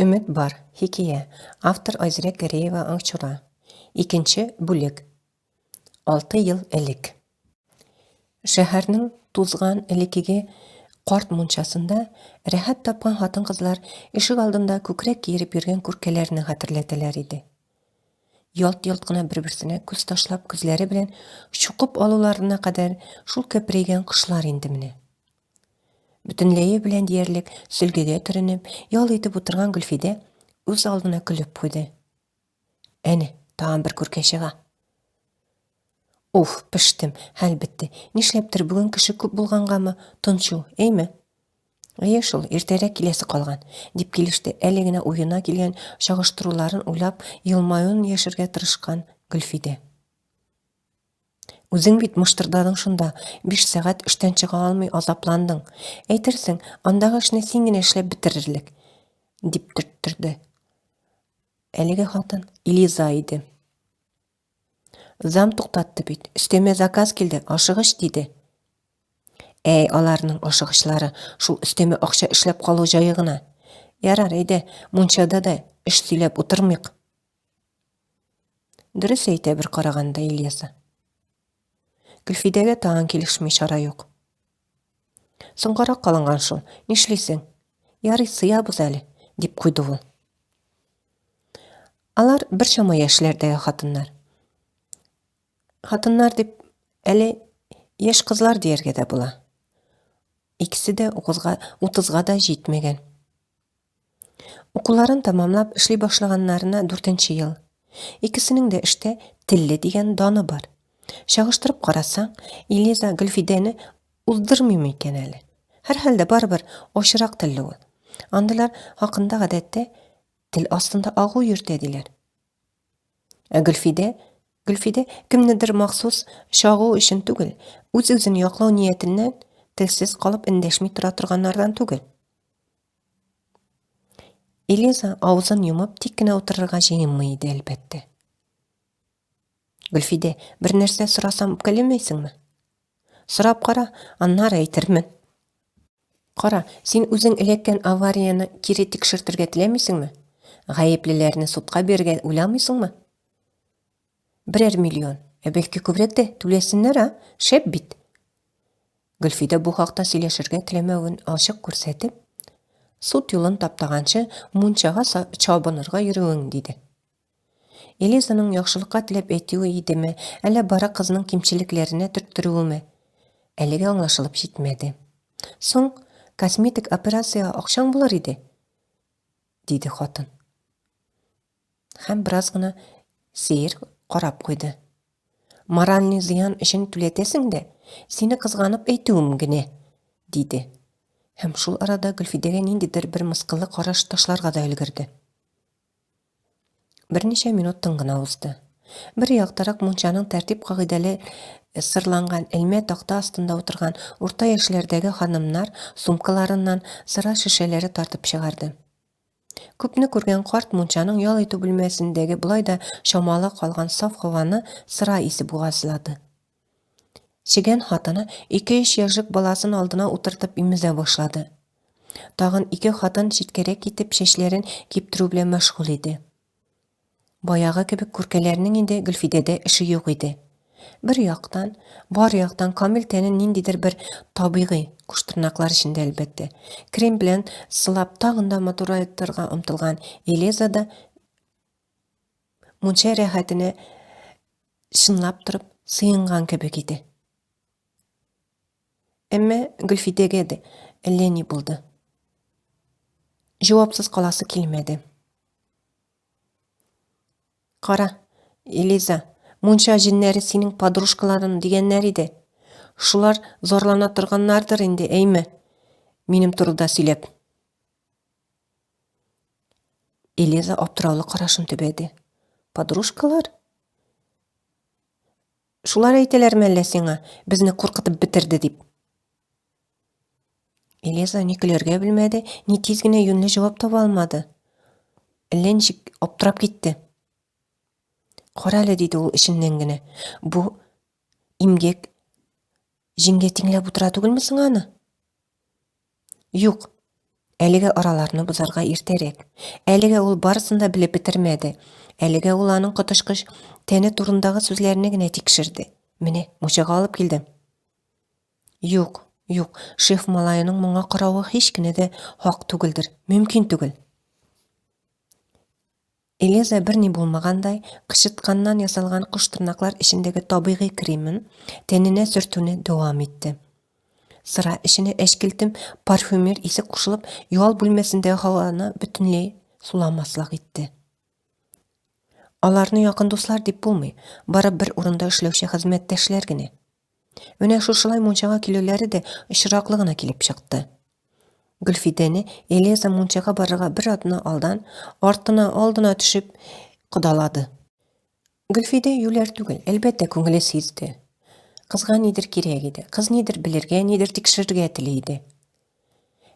Өмет бар. Хикәя. Автор Айзирәк Гәрәева Аңчура. Икенче бүлек. 6 ел элек. Шәһәрнең тузган элеккеге карт мунчасында рәхәт тапкан хатын-кызлар ишек алдында күкрәк киереп йөргән күркәләрне хәтерләтәләр иде. Ялт-йолт кына бер-берсенә күз ташлап күзләре белән чукып алуларына кадәр шул кәпрәйгән кошлар инде менә. Бөтенләе белән диярлек сөлгегә төренеп, ял итеп утырган Гөлфидә үз алдына көлеп куйды. Әнә, тагын бер күркә чыга. Уф, пештем, хәл бетте. Нишләптер бүген кеше күп булгангамы, тынчу, әйме? Әйе шул, иртәрәк киләсе калган, дип килеште әле генә уена килгән чагыштыруларын уйлап, елмаюын яшергә тырышкан Гөлфидә. Үзең бит мыштырдадың шунда, биш сәгать эштән чыга алмый азапландың. Әйтерсең, андагы эшне син генә эшләп бетерерлек, дип төрттерде. Әлеге хатын Илиза иде. Зам туктатты бит, өстәмә заказ килде, ашыгыч, диде. Әй, аларның ашыгычлары, шул өстәмә акча эшләп калу җае гына. Ярар, әйдә, мунчада да эш сөйләп утырмыйк. Дөрес әйтә бер караганда Ильяса. Гөлфидәгә тагын килешми чара юк. Соңгарак калынган шул, нишлисең? Ярый, сыябыз әле, дип куйды ул. Алар бер чама яшьләрдәге хатыннар. Хатыннар дип әле яшь кызлар дияргә дә була. Икесе дә укызга, утызга да җитмәгән. Укуларын тәмамлап эшли башлаганнарына дүртенче ел. Икесенең дә эштә телле дигән даны бар. Чагыштырып карасаң, Илиза Гөлфидәне уздырмыймы икән әле? Һәрхәлдә барыбер ачырак телле ул. Андыйлар хакында гадәттә тел астында агу йөртә диләр. Ә Гөлфидә, Гөлфидә кемнедер махсус чагу өчен түгел, үз-үзен яклау ниятеннән телсез калып эндәшми тора торганнардан түгел. Элиза авызын йомып тик кенә утырырга җыенмый иде, әлбәттә. Гөлфидә, бер нәрсә сорасам үпкәләмәйсеңме? Сорап кара, аннары әйтермен. Кара, син үзең эләккән аварияне кире тикшертергә теләмисеңме? Гаеплеләрне судка бирергә уйламыйсыңмы? Берәр миллион, ә бәлки күбрәк тә түләсеннәр, а? Шәп бит. Гөлфидә бу хакта сөйләшергә теләмәвен ачык күрсәтеп, суд юлын таптаганчы мунчага чабынырга йөрүең, диде. Элизаның яхшылыкка теләп әйтүе идеме, әллә бары кызның кимчелекләренә төрттерүеме, әлегә аңлашылып җитмәде. Соң, косметик операциягә акчаң булыр иде, диде хатын. Һәм бераз гына сәер карап куйды. Моральный зыян өчен түләтәсең дә, сине кызганып әйтүем генә, диде. Һәм шул арада Гөлфидәгә ниндидер бер мыскыллы караш ташларга да өлгерде. Берничә минут тын гына узды. Бер яктарак мунчаның тәртип кагыйдәле сырланган элмә такта астында утырган урта яшьләрдәге ханымнар сумкаларыннан сыра шешәләре тартып чыгарды. Күпне күргән карт мунчаның ял итү бүлмәсендәге болай да чамалы калган саф һаваны сыра исе бугазлады. Чегән хатыны ике-өч яшьлек баласын алдына утыртып имезә башлады. Тагын ике хатын читкәрәк китеп чәчләрен киптерү белән мәшгуль иде. Баягы кебек күркәләрнең инде Гөлфидәдә эше юк иде. Бер яктан, бар яктан камил тәнен ниндидер бер табигый, куштырнаклар эчендә әлбәттә, крем белән сылап тагын да матурайтырга омтылган Элиза да мунча рәхәтенә чынлап торып сыенган кебек иде. Әмма Гөлфидәгә дә әллә ни булды. Җавапсыз каласы килмәде. Кара, Элиза, мунча җеннәре синең подружкаларын дигәннәр иде. Шулар зарлана торганнардыр инде, әйме? Минем турыда сөйләп. Элиза аптыраулы карашын төбәде. Подружкалар? Шулар әйтәләрме әллә сиңа, безне куркытып бетерде дип? Элиза ни көләргә белмәде, ни тиз генә юньле җавап таба алмады. Әллә ничек аптырап китте. Кара әле, диде ул эченнән генә. Бу имгәк җиңгә тиңләп утыра түгелме соң аны? Юк. Әлегә араларны бозарга иртәрәк. Әлегә ул барысын да белеп бетермәде. Әлегә ул аның коточкыч тәне турындагы сүзләрне генә тикшерде. Менә, мунчага алып килдем. Юк, юк, шеф малаеның моңа каравы һич кенә дә хак түгелдер. Мөмкин түгел. Элиза берни булмагандай, кычытканнан ясалган кош тырнаклар эчендәге табигый кремын тәненә сөртүне дәвам итте. Сыра эченә әчкелтем парфюмер исе кушылып, ял бүлмәсендәге һаваны бөтенләй суламаслык итте. Аларны якын дуслар дип булмый, бары бер урында эшләүче хезмәттәшләр генә. Менә шушылай мунчага килүләре дә очраклы гына килеп чыкты. Гөлфидәне Элиза мунчага барырга бер атна алдан, артына, алдына төшеп, кодалады. Гөлфидә юләр түгел, әлбәттә, күңеле сизде. Кызга нидер кирәк иде, кыз нидер белергә, нидер тикшерергә тели иде.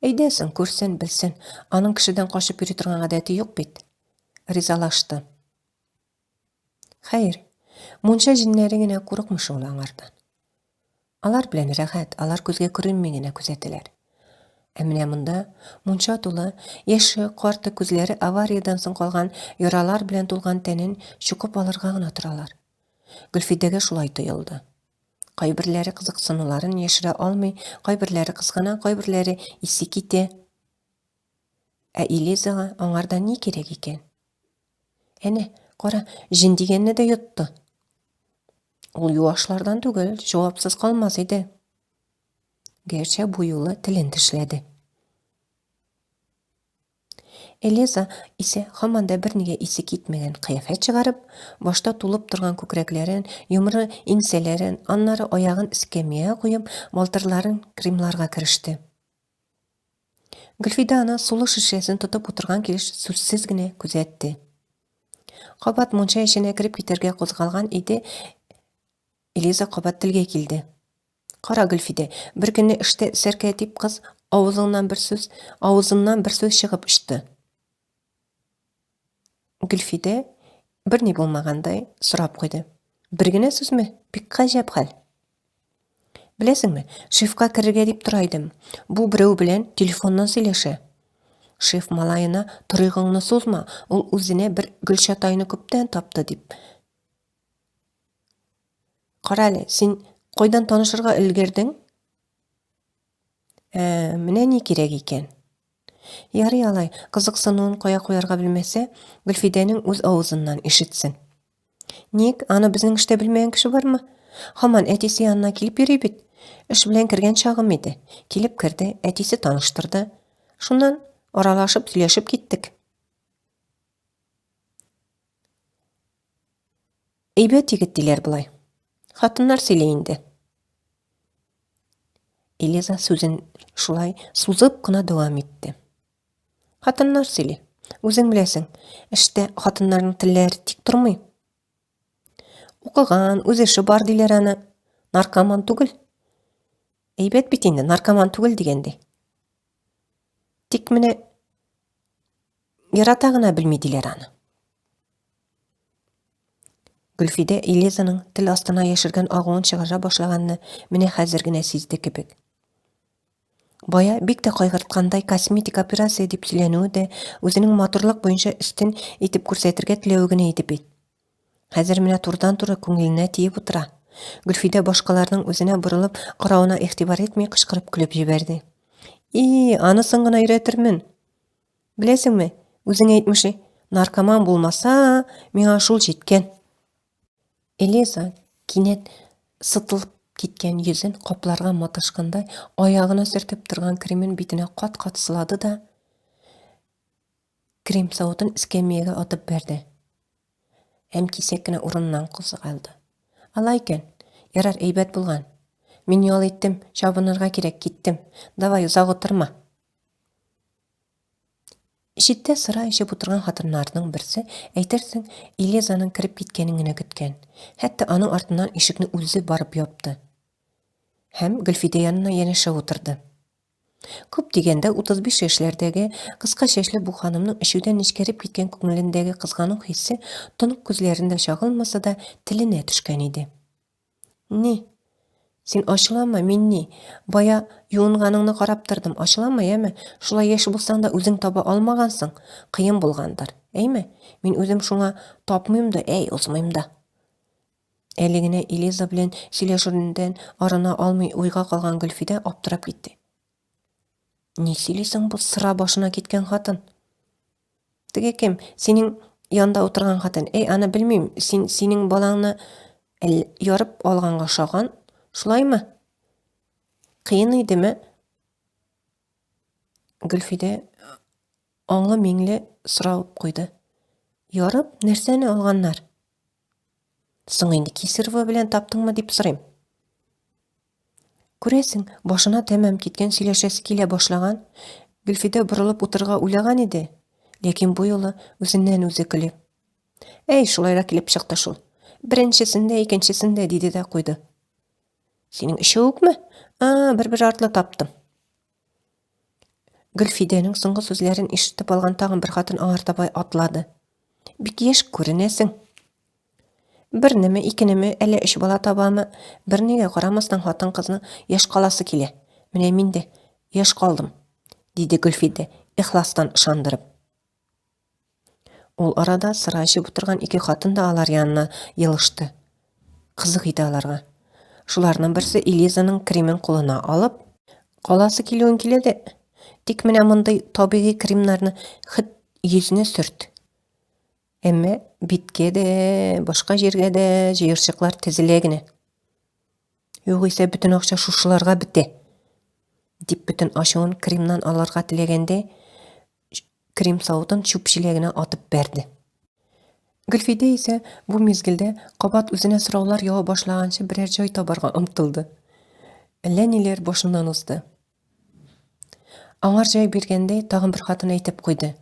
Әйдә соң, күрсен, белсен, аның кешедән качып йөри торган гадәте юк бит. Ризалашты. Хәер, мунча җеннәре генә курыкмый шул аңардан. Алар белән рәхәт, алар күзгә күренми генә күзәтәләр. Ә менә монда мунча тулы, яше, карты, күзләре авариядән соң калган яралар белән тулган тәнен чукып алырга гына торалар. Гөлфидәгә шулай тоелды. Кайберләре кызыксынуларын яшерә алмый, кайберләре кызгана, кайберләре исе китә. Ә Элизага аңардан ни кирәк икән? Әнә, кара, җен дигәнне дә йотты. Ул юашлардан түгел, җавапсыз калмас иде. Гәрчә бу юлы телен тешләде. Элиза исә һаман да бернигә исе китмәгән кыяфәт чыгарып, башта тулып торган күкрәкләрен, йомры иңсәләрен, аннары аягын эскәмиягә куеп, балтырларын кремларга кереште. Гөлфидә аны сулы шешәсен тотып утырган килеш сүзсез генә күзәтте. Кабат мунча эченә кереп китәргә кузгалган иде, Элиза кабат телгә килде. Кара, Гөлфидә, бер көнне эштә сәркәтип кыз авызыңнан бер сүз, авызыннан бер сүз чыгып очты. Гөлфидә берни булмагандай сорап куйды. Бер генә сүзме? Бик гаҗәп хәл. Беләсеңме, шефка керергә дип тора идем. Бу берәү белән телефоннан сөйләшә. Шеф малаена торыгыңны сузма, ул үзенә бер Гөлчатайны күптән тапты дип. Карале, син кайдан танышырга өлгердең? Ә, менә ни кирәк икән. Ярый алай, кызыксынуын кая куярга белмәсә, Гөлфидәнең үз авызыннан ишетсен. Ник, аны безнең эштә белмәгән кеше бармы? Һаман әтисе янына килеп йөри бит. Эш белән кергән чагым иде. Килеп керде, әтисе таныштырды. Шуннан аралашып, сөйләшеп киттек. Әйбәт егет диләр болай. Хатыннар сөйли инде. Элиза сүзен шулай сузып кына дәвам итте. Хатыннар сөйли. Үзең беләсең, эштә хатыннарның телләре тик тормый. Укыган, үз эше бар диләр аны. Наркоман түгел. Әйбәт бит инде, наркоман түгел дигәндәй. Тик менә ярата гына белми диләр аны. Гөлфидә Элизаның тел астына яшергән агуын чыгара башлаганны менә хәзер генә сизде кебек. Бая бик тә кайгырткандай косметик операция дип сөйләнүе дә үзенең матурлык буенча өстен итеп күрсәтергә теләве генә иде бит. Хәзер менә турыдан-туры күңеленә тиеп утыра. Гөлфидә башкаларның үзенә борылып каравына игътибар итми кычкырып көлеп җибәрде. И, анысын гына өйрәтермен. Беләсеңме, үзең әйтмешли, наркоман булмаса, миңа шул җиткән. Элиза кинәт сытылып киткән йөзен капларга маташкандай, аягына сөртеп торган кремен битенә кат-кат сылады да, крем савытын эскәмиягә атып бәрде. Һәм кисәк кенә урыныннан кузгалды. Алай икән. Ярар, әйбәт булган. Мин ял иттем, чабынырга кирәк, киттем. Давай, озак утырма. Читтә сыра эчеп утырган хатыннарның берсе, әйтерсең, Илезаның кереп киткәнен генә көткән. Хәтта аның артыннан ишекне үзе барып япты. Һәм Гөлфидә янына янәшә утырды. Күп дигәндә 35 яшьләрдәге кыска чәчле бу ханымның эчүдән нечкәреп киткән күңелендәге кызгану хисе тонык күзләрендә чагылмаса да, теленә төшкән иде. Ни? Син ачуланма, мин ни, бая юынганыңны карап тордым, ачуланма, яме? Шулай яшь булсаң да үзең таба алмагансың, кыен булгандыр, әйме? Мин үзем шуңа тапмыйм да, әй, узмыйм да. Әле генә Элиза белән сөйләшүдән арына алмый уйга калган Гөлфидә аптырап китте. Ни сөйлисең бу сыра башына киткән хатын? Теге кем? Синең янда утырган хатын. Эй, аны белмим. Син синең балаңны ярып алганга ошаган. Шулаймы? Кыен идеме? Гөлфидә аңлы-миңле сорау куйды. Ярып, нәрсәне алганнар? Соң инде кесарево белән таптыңмы дип сорыйм. Күрәсең, башына тәмам киткән сөйләшәсе килә башлаган. Гөлфидә борылып утырырга уйлаган иде, ләкин бу юлы үзеннән үзе көлеп. Әй, шулайрак килеп чыкты шул. Беренчесен дә, икенчесен дә, диде дә куйды. Синең өчәү үкме? А, бер-бер артлы таптым. Гөлфидәнең соңгы сүзләрен ишетеп алган тагын бер хатын аңар таба атлады. Бик яшь күренәсең. Бернеме, икенеме, әллә өч бала табамы, бернигә карамастан хатын-кызның яшь каласы килә. Менә мин дә яшь калдым, диде Гөлфидә, ихластан ышандырып. Ул арада сыра эчеп утырган ике хатын да алар янына елышты. Кызык иде аларга. Шуларның берсе Элизаның кремен кулына алып, каласы килүен килә дә, тик менә мондый табигый кремнарны хет йөзенә сөрт. Әмма биткә дә, башка җиргә дә җыерчыклар тезелә генә. Югыйсә бөтен акча шушыларга бетә. Дип бөтен ачуын кремнан алырга теләгәндә, крем савытын чүп чиләгенә атып бәрде. Гөлфидә исә бу мизгелдә кабат үзенә сораулар ява башлаганчы берәр җай табарга омтылды. Әллә ниләр башыннан узды. Аңар җай биргәндәй тагын бер хатын әйтеп куйды.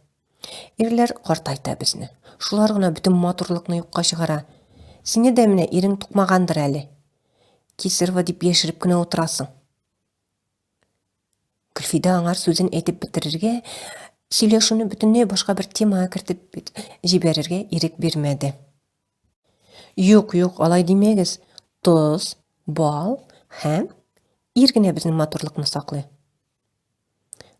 Ирләр картайта безне. Шулар гына бөтен матурлыкны юкка чыгара. Сине дә менә ирең тукмагандыр әле. Кисерва дип яшереп кенә утырасың. Гөлфидә аңар сүзен әйтеп бетерергә, сөйләшүне бөтенләй башка бер темага кертеп җибәрергә ирек бирмәде. Юк, юк, алай димәгез. Тоз, бал һәм ир генә безнең матурлыкны саклый.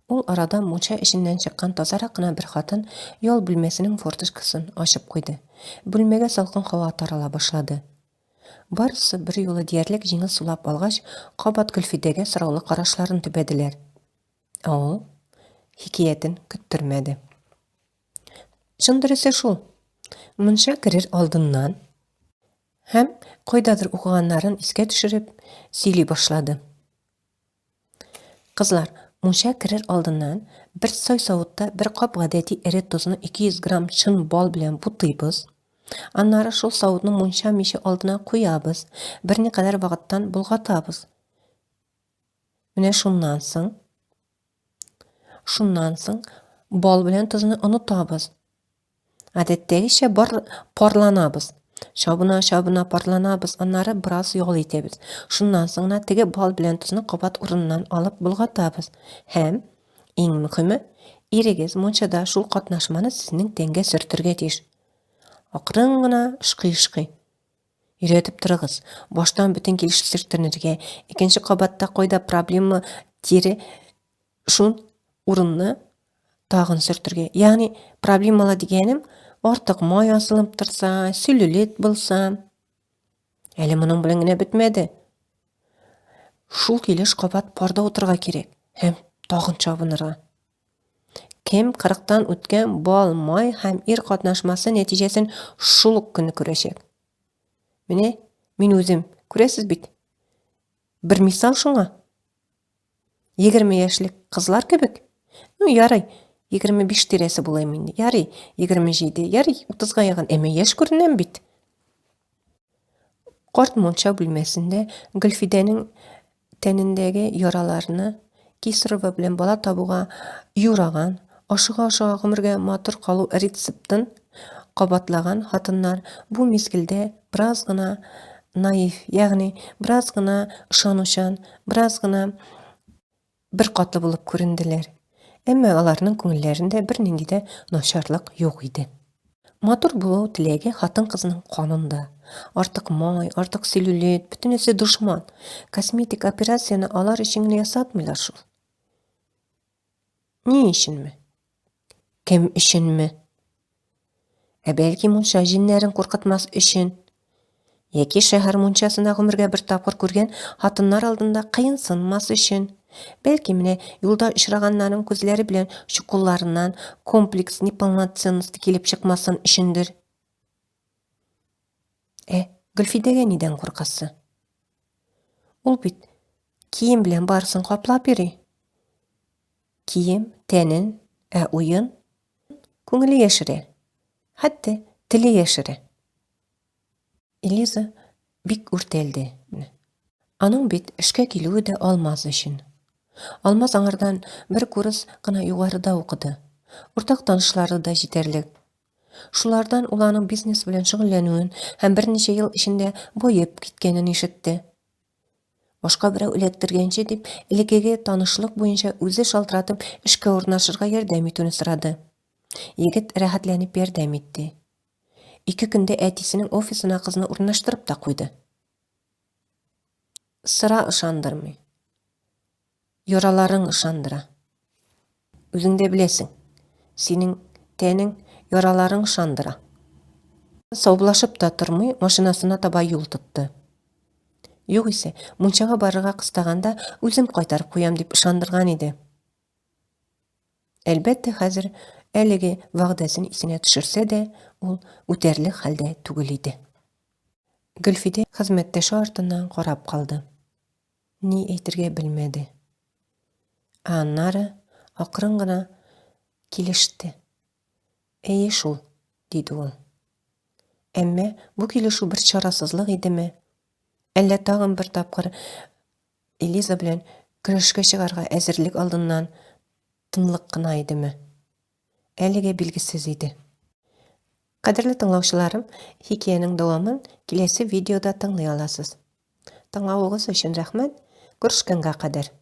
Ул арада мунча эченнән чыккан тазарак кына бер хатын ял бүлмәсенең форточкасын ачып куйды. Бүлмәгә салкын һава тарала башлады. Барысы берьюлы диярлек җиңел сулап алгач, кабат Гөлфидәгә сораулы карашларын төбәделәр. Ә ул хикәятен көттермәде. Чын дөресе шул. Мунча керер алдыннан һәм кайдадыр укыганнарын искә төшереп сөйли башлады. Кызлар, мунча керер алдыннан бер сай савытта бер кап гадәти эре тозны 200 грамм чын бал белән бутыйбыз. Аннары шул савытны мунча миче алдына куябыз, берникадәр вакыттан болгатабыз. Менә шуннан соң шуннан соң бал белән тозны онытабыз. Гадәттәгечә бар парланабыз. Чабына-чабына парланабыз, аннары бераз ял итәбез. Шуннан соң гына теге бал белән тозны кабат урыныннан алып болгатабыз. Һәм, иң мөхиме, ирегез мунчада шул катнашманы сезнең тәнгә сөртергә тиеш. Акрын гына ышкый-ышкый. Өйрәтеп торыгыз. Баштан бөтен килеш сөртенергә, икенче кабатта кайда проблема тире шул урынны тагын сөртергә. Ягъни проблемалы дигәнем артык май асылынып торса, целлюлит булса. Әле моның белән генә бетмәде. Шул килеш кабат парда утырырга кирәк һәм тагын чабынырга. Кем кырыктан үткән бал, май һәм ир катнашмасы нәтиҗәсен шул ук көнне күрәчәк. Менә мин үзем, күрәсез бит. Бер мисал шуңа. 20 яшьлек кызлар кебек. Ну, ярый, 25 тирәсе булайм инде. Ярый, 27, ярый, 30-га якын. Әмма яшь күренәм бит. Карт мунча бүлмәсендә Гөлфидәнең тәнендәге яраларны Кесарева белән бала табуга юраган, ашыга-ашыга гомергә матур калу рецептын кабатлаган хатыннар бу мизгелдә бераз гына наив, ягъни бераз гына ышанучан, бераз гына беркатлы булып күренделәр. Әмма аларның күңелләрендә бернинди дә начарлык юк иде. Матур булу теләге хатын-кызның канында. Артык май, артык целлюлит, бөтенесе дошман. Косметик операцияне алар өчен генә ясатмыйлар шул. Ни өченме? Кем өченме? Ә бәлки мунча җеннәрен куркытмас өчен? Яки шәһәр мунчасында гомергә бер тапкыр күргән хатыннар алдында кыенсынмас өчен? Бәлки менә юлда очраганнарның күзләре белән чукулларыннан комплекс неполноценности килеп чыкмасын өчендер? Ә Гөлфидәгә нидән куркасы? Ул бит кием белән барысын каплап йөри. Кием, тәнен, ә уен күңеле яшерә. Хәтта теле яшерә. Элиза бик үртәлде. Аның бит эшкә килүе дә Алмаз өчен. Алмаз аңардан бер курс кына югарыда укыды. Уртак танышлары да җитәрлек. Шулардан ул аның бизнес белән шөгыльләнүен һәм берничә ел эчендә баеп киткәнен ишетте. Башка берәү эләктергәнче дип, элеккеге танышлык буенча үзе шалтыратып эшкә урнашырга ярдәм итүне сорады. Егет рәхәтләнеп ярдәм итте. Ике көндә әтисенең офисына кызны урнаштырып та куйды. Сыра ышандырмый. Яраларың ышандыра. Үзең дә беләсең, синең тәнең яраларың ышандыра. Саубуллашып та тормый, машинасына таба юл тотты. Югыйсә, мунчага барырга кыстаганда үзем кайтарып куям дип ышандырган иде. Әлбәттә, хәзер әлеге вәгъдәсен исенә төшерсә дә, ул үтәрлек хәлдә түгел иде. Гөлфидә хезмәттәше артыннан карап калды. Ни әйтергә белмәде. Ә аннары акрын гына килеште. Әйе шул, диде ул. Әмма бу килешү бер чарасызлык идеме, әллә тагын бер тапкыр Элиза белән көрәшкә чыгарга әзерлек алдыннан тынлык кына идеме? Әлегә билгесез иде. Кадерле тыңлаучыларым, хикәянең дәвамын киләсе видеода тыңлый аласыз. Тыңлавыгыз өчен рәхмәт, күрешкәнгә кадәр!